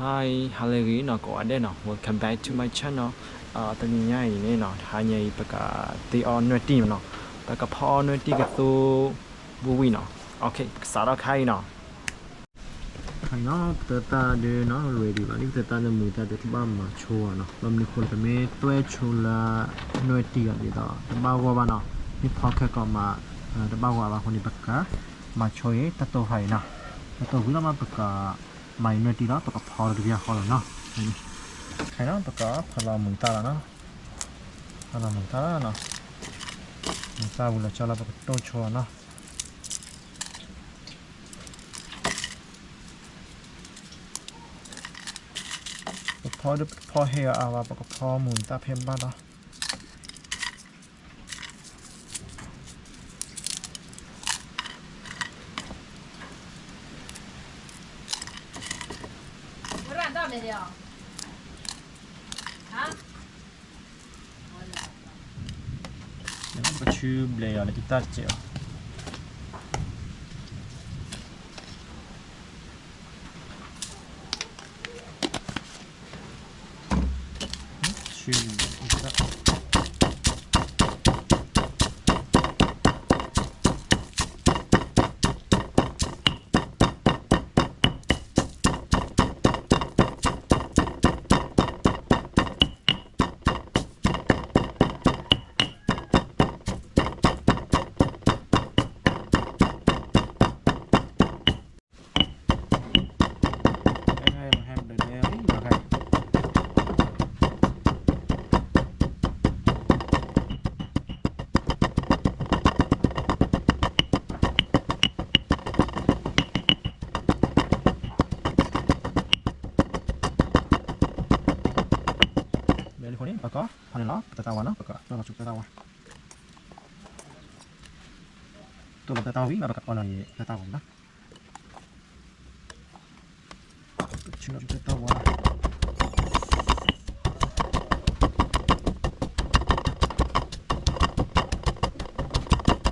Hi, ဟါလၢအဂ့ၤနီၤ ကိးဂၤဒဲးနီၤ welcome back to my channel. တနံၤညါအံၤန့ၣ်နီၤ တဟါညါအံၤ ပကသ့အီနွဲၣ်တံၢ်မနီၤ, ပကဖီအီနွဲၣ်တံၢ်ကသိ ဝံၣ်ဝံၣ်နီၤ. ပကစးထီၣ်ခါအံၤနီၤ. ခါအံၤနီၤ ပတၢ်သၣ်ဒုးနီၤ ready ဘၣ်လံ, ပတၢ်သၣ်လၢမုာ်တၢ်ဒုး တဘၣ်မၤဆိဘၣ်နီၤ. ဘၣ်မနုၤအဃိလဲၣ် ပမ့ၢ်တွဲဆိလၢ နွဲၣ်တံၢ်အီၤဒ်သိး တဘၣ်ဂီၢ်ဘၣ်နီၤ. မ့ၢ်ဖီခဲကိးမး တဘၣ်ဂီၢ်ဘၣ်အဃိန့ၣ် ပကမၤဆိအံၤ တၢ်တိၢ်ဖးအံၤနီၤ. တၢ်တိၢ်ဝံၤလီၤမး ပကမၤအံၤနွဲၣ်တံၢ်လီၤ ပကဖီတကယၤဃီလီၤနီၤ. ခဲအံၤနီၤ ပကဖီလီၤမုာ်သၣ်လီၤနီၤ. ဖီလီၤမုာ်သၣ်လီၤနီၤ. မုာ်သၣ်ဝံၤလီၤဆီလီၤ ပကတိၢ်ဆိအီၤနီၤ. ပဖီဒုး ပဖီဟ့ၣ်အီၤအါဘၣ် ပကဖီမုာ်သၣ်ဖဲဘၣ်ဒီး ပဆူဘျဲးယၤလၢတၢ်စဲးအီၤ ဆူ မ့ၢ်လၢဃိန့ၣ် ပကဖီန့ၣ်လီၤ ပတၢ်သၣ်ဝါနီၤ ပကတိၢ်လီၤဆူပတၢ်သၣ်ဝါ တိၢ်လီၤပတၢ်သၣ်ဝါဝံၤ မ့ၢ်ပကအီလီၤယတၢ်သၣ်ဝါလီၤ ဆူလီၤဆူပတၢ်သၣ်ဝါလီၤ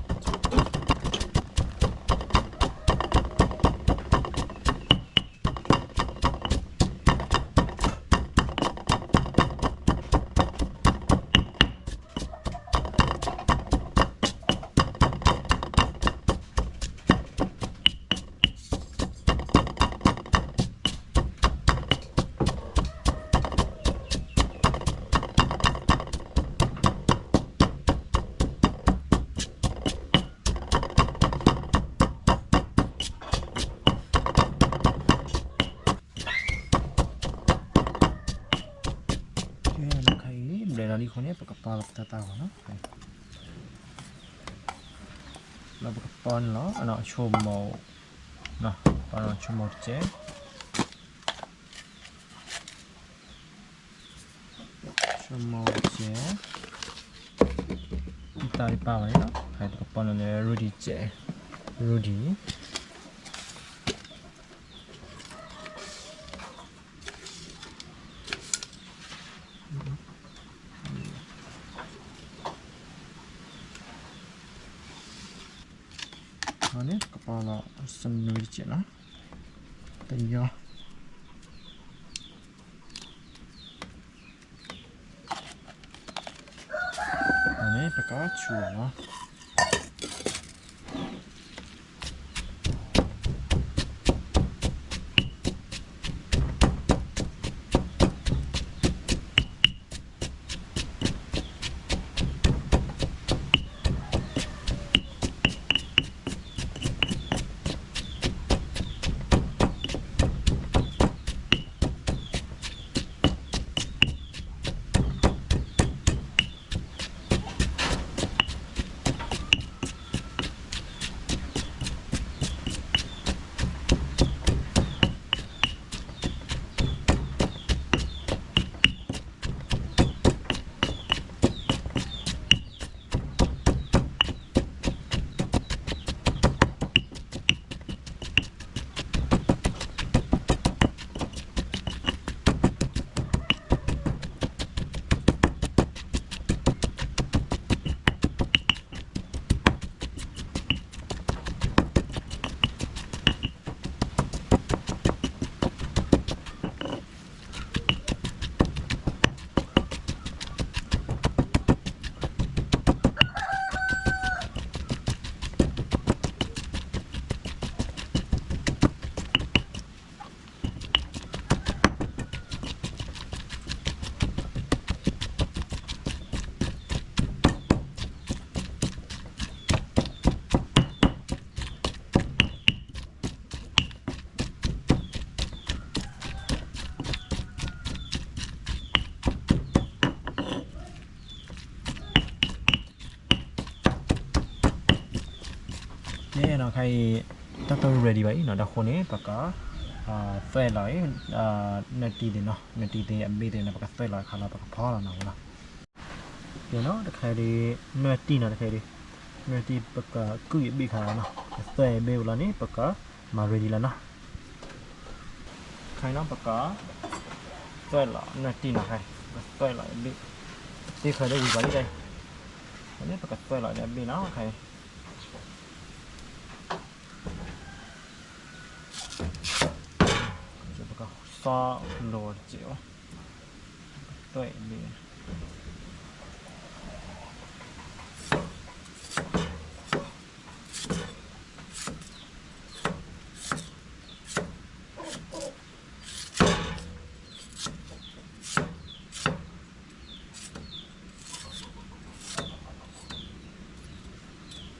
ခဲအံၤ ဘျဲးလီၤလံအဃိန့ၣ် ပကပာ်လီၤပတၢ်သၣ်ဝါနီၤ လၢပကပာ်န့ၣ်လီၤ အဆိကမိၣ် ပာ်လီၤဆိကမိၣ်တကဲး ဆိကမိၣ်တကဲး တၢ်တပာ်ဘၣ်န့ၣ်လီၤ ပကပာ်လီၤလၢ Rudy တကဲး Rudy န့ၣ် ပကပာ်လီၤ စနွံတကဲးလီၤ တယီ န့ၣ် ပကဆူၣ်လီၤ ပ ခဲအံၤ တၢ်သၢ ready ဘၣ်အံၤနီၤ, ဒီးအဃိန့ၣ် ပက သွဲၣ်လီၤအံၤ နၢၣ်တံၢ်သ့ၣ်နီၤ, နၢၣ်တံၢ်သ့ၣ်အဘ့ၣ်သ့ၣ်န့ၣ် ပကသွဲၣ်လီၤအခါလီၤ ပကဖီလီၤနီၤဝဲလီၤ. တခါအံၤဒ် နၢၣ်တံၢ်နီၤ, တခါအံၤဒ် နၢၣ်တံၢ်ပကကုၢ်အဘ့ၣ်ခါလီၤနီၤ, ပသွဲၣ်အဘ့ၣ်ဝဲလီၤန့ၣ် ပကမၤ ready လီၤနီၤ. ခဲအံၤနီၤ ပကသွဲၣ်လီၤနၢၣ်တံၢ်နီၤ, ခဲအံၤ ပသွဲၣ်လီၤအဘ့ၣ်, သ့ၣ်ဃၢၤဒ်ဝံၤဘၣ်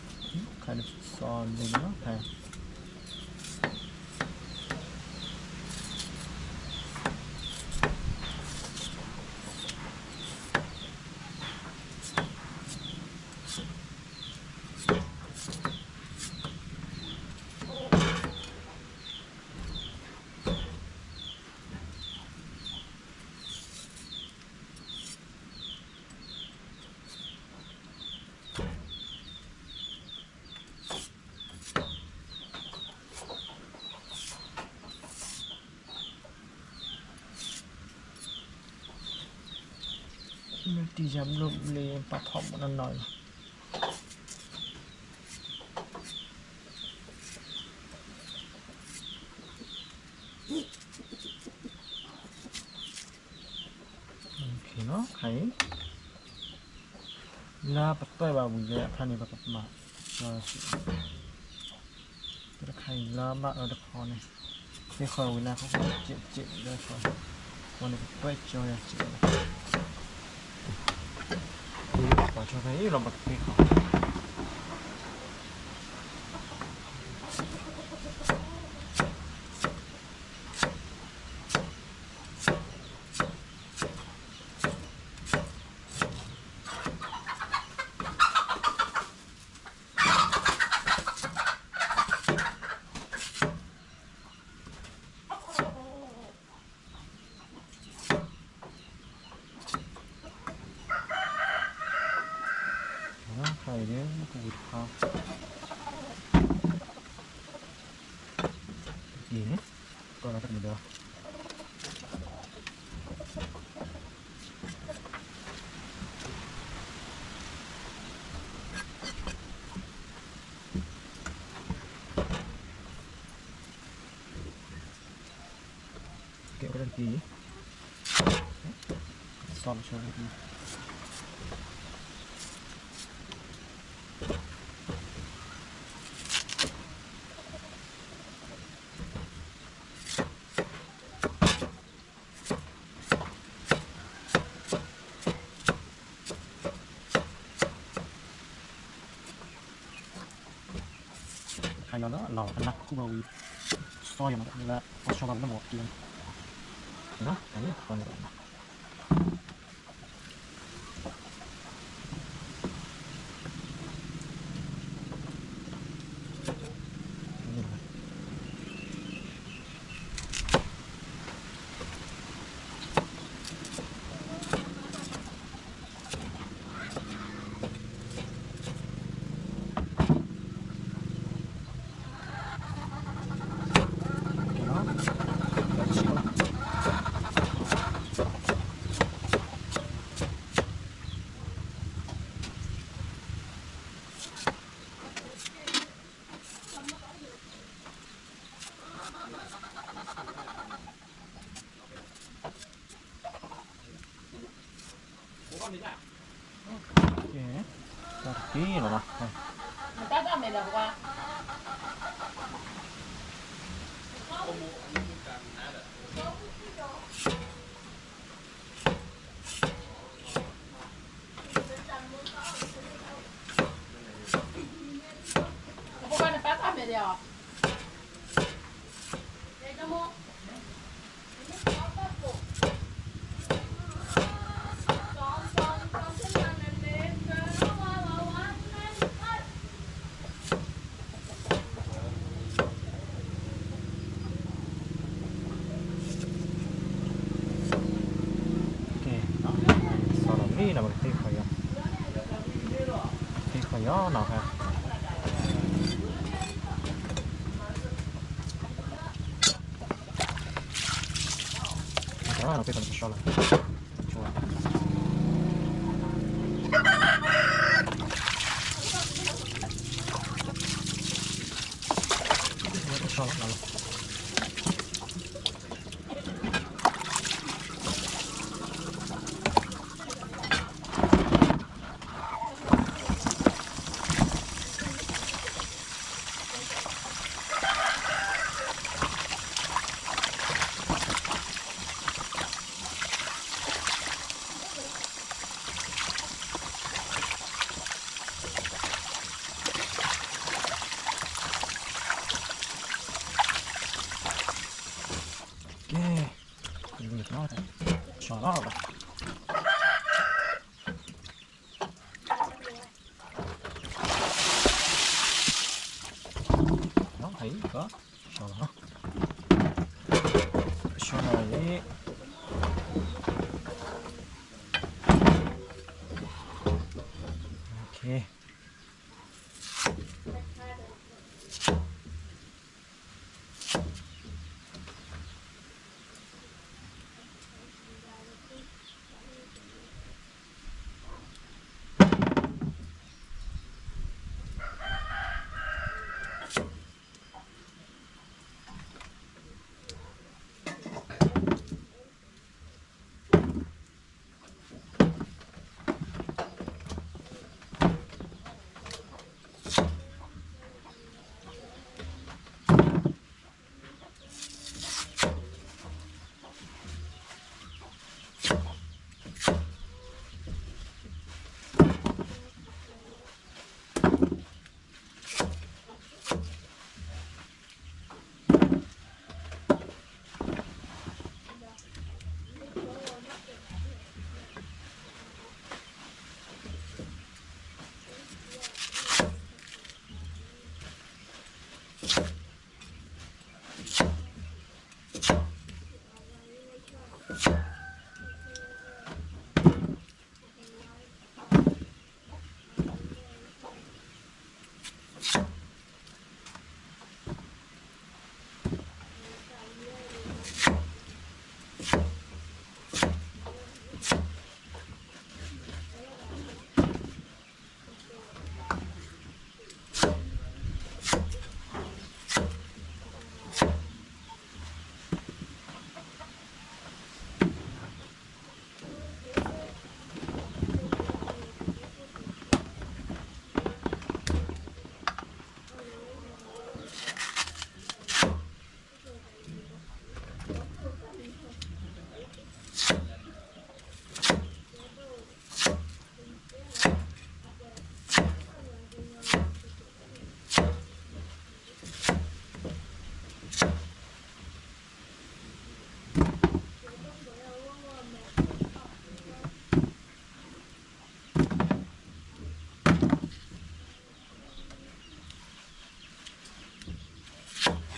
လံခဲအံၤ, န့ၣ် ပကသွဲၣ်လီၤအဘ့ၣ်နီၤ, ခဲအံၤ ပကစီလိၤတစဲး, ပသွဲၣ်အဘ့ၣ် နၢၣ်တံၢ်ယၤဘျိဘျ့ ပာ်ဖီၣ်မးနီၢ်နီၢ်လီၤ. ခဲအံၤ လၢပသွဲၣ်ဘၣ်ဝံၤလၢအဖျါန့ၣ် ပကမၤ တခါအံၤလၢဘၣ်အၢတခီန့ၣ် သ့ၣ်ဃၢၤဝံၤလၢအဃိ ကဲးကဲးလၢဃီ ဝဲန့ၣ် ပသွဲၣ်ကၠီယၤကဲး ပှၤဆီဖဲအံၤလီၤ ပကသ့ၣ်ဃီ ခါအံၤဒ် ပဝံၤတခါ အံၤန့ၣ် ကီၢ်လၢတမံၤဒီး ကဲဝဲဒၣ်တက့ၢ်, စီၤလီၤဆီဒၣ်တက့ၢ်. ခါအံၤလီၤလၢအလီၤအနၢ်ခူၣ်ဘၣ်ဝံၤ စီၤယီၤမးလၢအဆီဘၣ်လၢမီၢ်က့ၤန့ၣ် တၢ်န့ၣ် တၢ်တက့ၢ်လီၤနီၤ. အံၤ နီၢ် ပကသ့ခီယီၤ, သ့ခီယီၤနီၢ်ခါ, သ့ခီနီၢ်ခါ ကဆီလီၤ, ကဆီလီၤနီၢ်ခါ. ကဲ, ဆီလီၤ, ဟံၣ်က, ဆီလီၤ, ဆီလီၤအံၤ,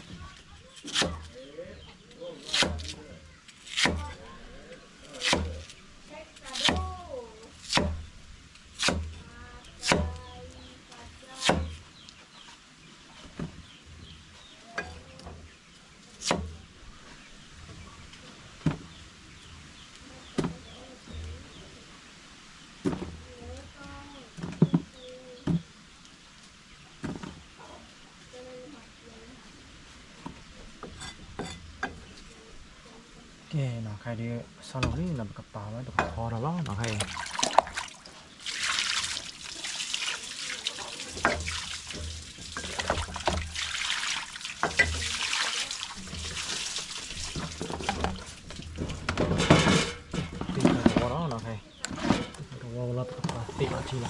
ကဲနီၢ်ခါဒီး ဆီလီၤလံနီၢ် ပကပာ်ဝဲ ပကဖီထီၣ်လီၤနီၢ်ခါအံၤ သ့ၣ်တဝီလီၤနီၢ်ခါအံၤ တဝီဝဲလီၤ ပကပာ်သ့ၣ်လီၤထံလီၤ.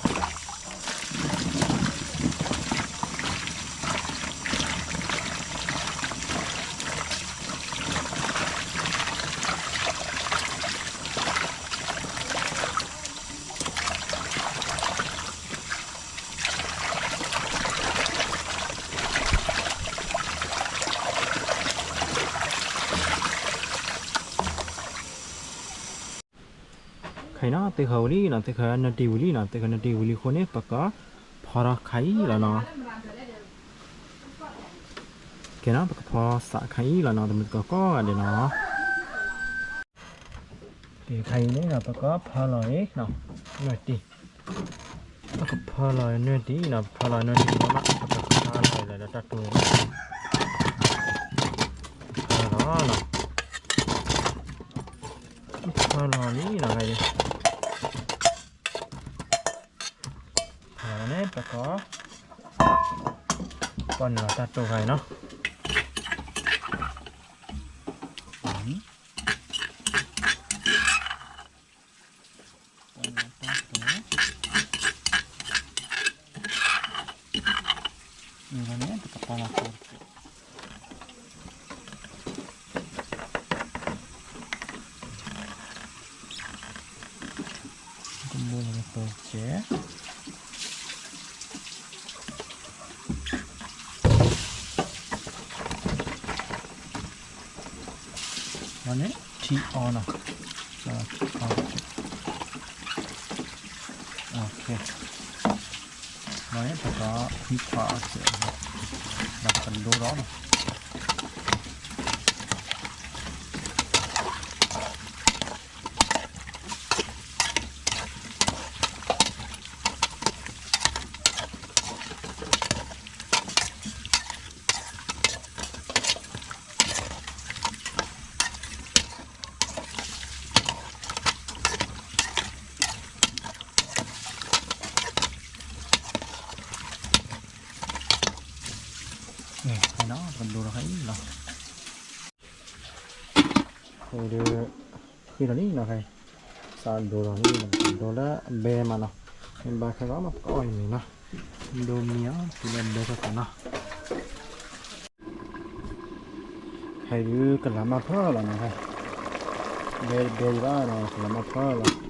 နီၤ သုးဃၢၤဝံၤလံနီၤ, သုးဃၢၤနၢ်တံၢ်ဝံၤလံနီၤ, သုးဃၢၤနၢ်တံၢ်ဝံၤလံအဃိန့ၣ် ပကဖီထီၣ်ခါအံၤလီၤနီၤ. ကဲနီၤ ပကဖီစးခါအံၤလီၤနီၤ, တမုၢ်တကိးကိးဂၤဒဲးနီၤ. ကဲ ခါအံၤန့ၣ်နီၤ ပကဖီလီၤအံၤနီၤ နၢ်တံၢ်, ပကဖီလီၤနၢ်တံၢ်နီၤ, ပဖီလီၤနၢ်တံၢ်လီၤနီၤ, ပကဖီလီၤလၢတၢ်တိၤလီၤ, ဖီလီၤနီၤ, ဖီလီၤလံနီၤ ခါအံၤ ဖီလီၤန့ၣ် ပက ပီၣ်န့ၢ်လီၤတၢ်တိၤခါအံၤနီၤ. န့ၣ် ပကပီၣ်လီၤ ကဘိလီၤကသိကဲး ဝဲန့ၣ် ထံအီနီၤ, ထံအီ, လီၤန့ၣ် ပကဟံးခွါအီၤစဲး, ဒီးပကဒိဒီးနီၤ. န့ၣ်နီၤ ပကဒိဒီးခါအံၤလီၤ. ဒီး ဃ့ထီၣ်လံနီၤ ခါအံၤ, စးဒိဒီးလံနီၤ, ဒိလၢအဘဲမးနီၤ, မ့ၢ်ဘၣ်ခဲဂီၤမး ပကအီၣ်အံၤမ့ၤနီၤ, ဒိမံအီၤ တုၤလၢအဘဲခဲဂီၤနီၤ. ခဲအံၤဒုးကလၤမၢ်ဖၢလီၤနီၤ, ဘဲဘဲဒံးဘၣ်ဒီး ကလၤမၢ်ဖၢလီၤ.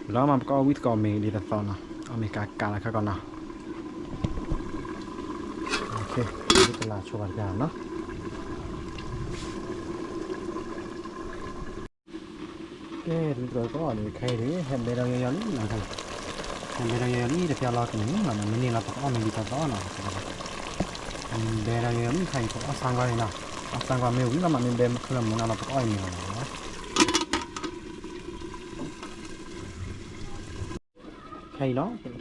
လီၤမး ပကအီၣ်ဝံၣ်သကိးမ့ၤဒ်သိးသိးနီၤ, အီၣ်မ့ၤကးကးလၢခဲဂီၤနီၤ. ကလၤဆိဘၣ်တပျၢ်နီၤ. ကဲ တမုၢ်တကိးကိးဂၤဒဲး ခဲအံၤဒုး ဟဲဘဲဒီးယီၤယီၤလံနီၤ, ဟဲဘဲဒီးယီၤယီၤလံ တပျၢ်လီၤကန့ၣ်လီၤနီၤ, မ့ၢ်န့ၢ်လီၤ ပကအီၣ်မ့ၤဒ်သိးသိးနီၤ, ဘဲဒီးယီၤယီၤလံ ခဲအံၤ ပကအီၣ်စၣ်ကွၢ်န့ၣ်နီၤ, အီၣ်စၣ်ကွၢ်မ့ၢ်ဝံၤလီၤမး မ့ၢ်ဘဲခဲလၢာ်မုာ်နီၤလီၤ ပကအီၣ်အံၤမ့ၤလီၤနီၤ. ခဲအံၤလီၤ,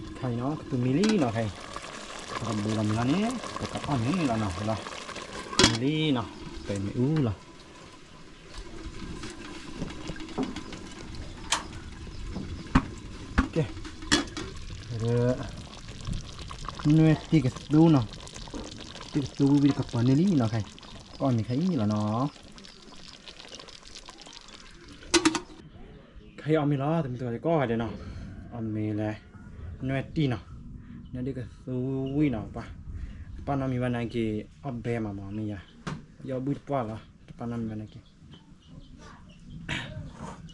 ခဲအံၤနီၤ ကသူၣ်မံလံနီၤ ခဲအံၤ, ပကဘုးလီၤမ့ၤလီၤန့ၣ် ပကအီၣ်မ့ၤလီၤနီၤ, လီၤ, မံလံနီၤ ပမ့ၣ်အူလီၤ. ကဲ, နွဲၣ်တံၢ်ကသူနီၤ, တံၢ်ကသူဝံၤဝံၤတကပၤန့ၣ်လံနီၤ ခဲအံၤ, ကအီၣ်မ့ၤခဲအံၤလီၤနီၤ. ခဲအံၤအီၣ်မ့ၤလီၤ တမုၢ်တကိးကိးဂၤဒဲးနီၤ, အီၣ်မ့ၤလဲၣ်, နွဲၣ်တံၢ်နီၤ, နွဲၣ်တံၢ်ကသူဝံၤနီၤ, ပၢ်နီတမံၤဘၣ်နာ်က့ၤ အီၣ်ဘဲမးမးမ့ၢ်ယၤ, ယအီၣ်ဘုၣ်တပှၢ်လီၤ တပၢ်နီတမံၤဘၣ်နာ်က့ၤ.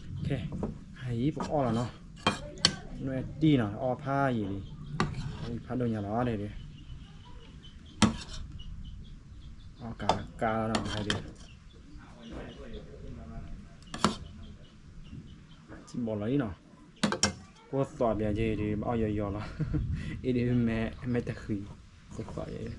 ခဲ, ခဲအံၤပကအီၣ်လီၤနီၤ, နွဲၣ်တံၢ်နီၤ အီၣ်ဖးယံာ်လံ, အီၣ်ဖးဒိၣ်ညါလီၤဒဲး, အီၣ်ကးကးလီၤနီၤ ခဲအံၤဒဲး, စံၣ်ဘီလီၤလံနီၤ. ကိၢ်သွးပယၤက့ၤဒုး ဘၣ်အီၣ်ယီၤယီၤလီၤ, အ့ၣ်ဒုးမဲမဲတဃံ, ကိၢ်သွးယဲ, လီ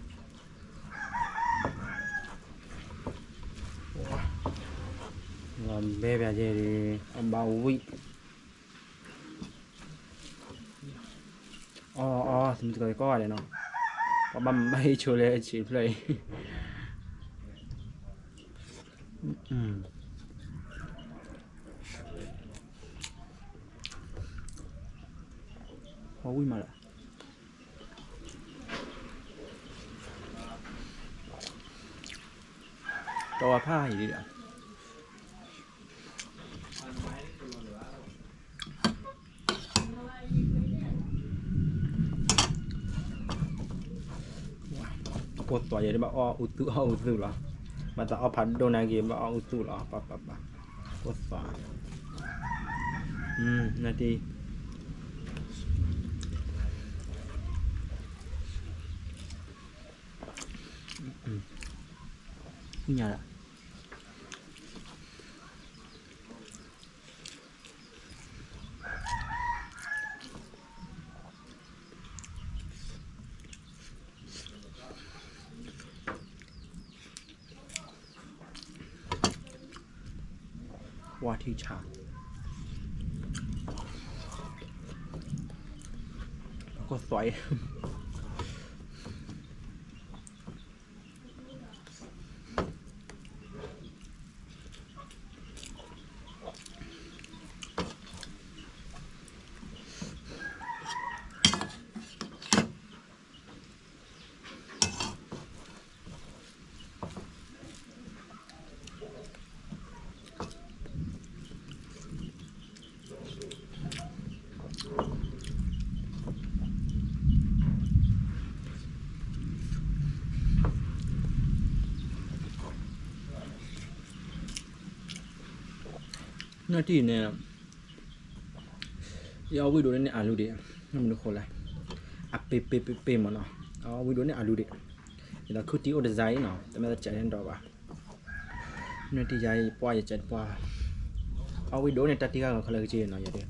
ၤဘဲပယၤက့ၤဒုး အဘၣ်ဝံၣ်, အီၣ်အီၣ် တမုၢ်တကိးကိးဂၤဒဲးနီၤ, ပဘၣ်မၤဘၣ်ဟ့ၣ်ဆိလၢအဆံးဖျၢၣ်အံၤ ဟီၣ်ဝံၣ်မးလၢ တီဝဲဖးယံာ်ဒီး ကိၢ်သွးယဲဒၣ် ဘၣ်အီၣ်အူသူၣ်အီၣ်အူသူၣ်လီၤ, ဘၣ်သးအီၣ်ဖးဒိၣ်နာ်က့ၤ ဘၣ်အီၣ်အူသူၣ်လီၤ, ပၢ်ပၢ်ပၢ်, ကိၢ်သွး, နတံၢ် ညါဒၣ် ပှၢ်ထံဆါ, ပကသွဲးအံၤ နီၢ်တံၢ်န့ၣ် ယအီၣ်ဝံၣ်ဒိၣ်န့ၢ်အလူဒံး, မနုၤဃိလဲၣ်, အပ့ပ့ပ့ပ့မ့ၢ်နီၤ, အီၣ်ဝံၣ်ဒိၣ်န့ၢ်အလူဒံး, ယဒီးခုတံၢ်အိၣ်တစါအံၤနီၤ, တမ့ၢ်တစဲးန့ၣ်ဒီးဘၣ်, နီၢ်တံၢ်ယၤယပှၢ်ယစဲးတပှၢ်, အီၣ်ဝံၣ်ဒိၣ်န့ၢ်တၢ်တံၢ်ဂၤဂီၤခဲလၢာ်က့နီၤ, ယဲဒၣ်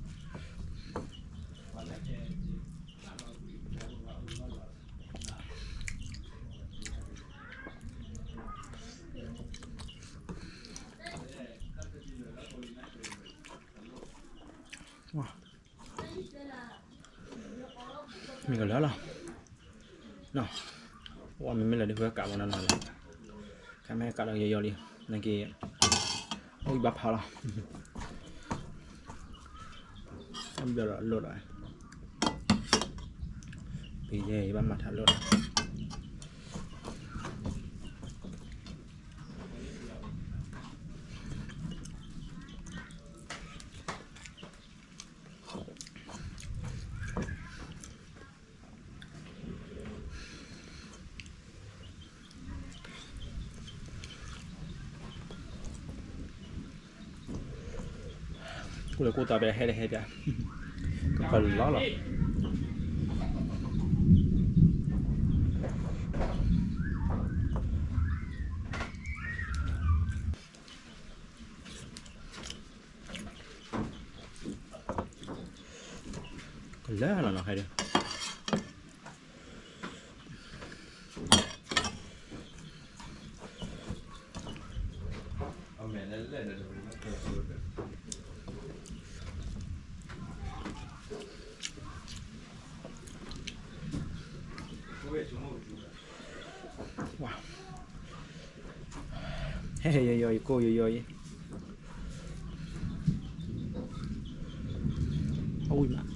မ့ၢ်ကလၢာ်လီၤ, ဝဲမ့မ့ၢ်လၢဒ်ဝဲကးမနီၤနီၤလီၤ, ခါမ့ၢ်ကးလီၤယီၤယီၤလံ, နက့ၤ အိၣ်ဘၣ်ဖးလီၤ, အိၣ်ဘၣ်ဒီးအလိၣ်လီၤ, ပယဲၢ်ယဘၣ်မၤထးလိၣ်လီၤ. ကူၣ်လၢကူၣ်သးပဟဲတဟဲပၠး, ကပလီၤလီၤ. ကလၢာ်လီၤနီၤ, ဟဲဒီး ဟဲယီၤယီၤအံၤ ကိၢ်ယီၤယီၤအံၤ, အဝံၣ်မး လၢလီၤ,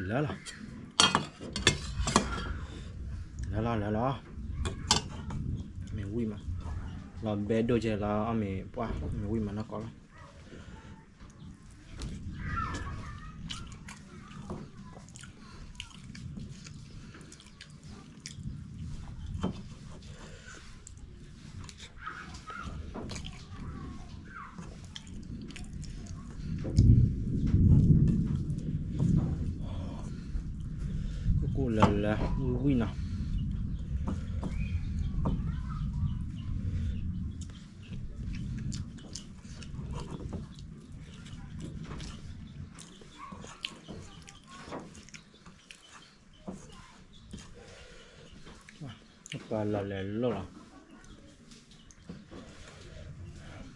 လၢလီၤ လၢလီၤ, မ့ၢ်ဝံၣ်မး, လီၤဘဲဒိၣ်ကဲလီၤ အီၣ်မ့ၤပှၢ် မ့ၢ်ဝံၣ်မးနီၢ်ကီၢ်လီၤ. ကိၢ်ကိၢ်လၢလၢ ဝံၣ်ဝံၣ်နီၤ. ပှၤလီၤလဲၤလိၣ်လီ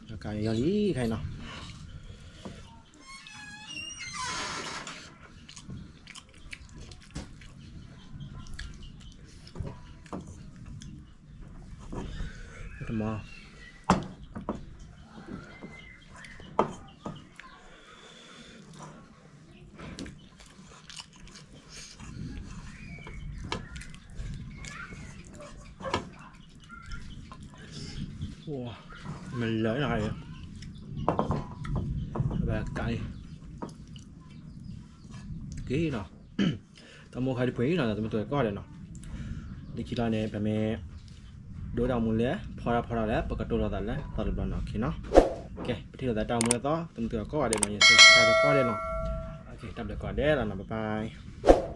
ၤ, ကယီၤလံခဲအံၤနီၤ. တမီၤ မ့ၢ်လၢနၤ, ဘၣ်ကးလံ, က့ၤနီၤ, တၢ်မိၣ်ခါဒံးပှဲၤနီၤ တမ့ၢ်တကီၢ်ဒီးနီၤ, လၢခံလီၤန့ၣ် ပမ့ၢ် ဒိတၢ်မူလၢ ဖီတၢ်ဖီတၢ်လၢ ပကတိၤလိာ်သးလၢ သီတဘျီနီၤ ခံနီၤ. ကဲ ပထံၣ်လိာ်သးတၢ်အိၣ်မူအသီ သမုၢ်သကိးကိးဂၤဒဲးနီၤ ယဆၢဂ့ၤကိးဂၤဒဲးနီၤ တၢ်ဘျုးကိးဂၤဒဲးလီၤနီၤ bye bye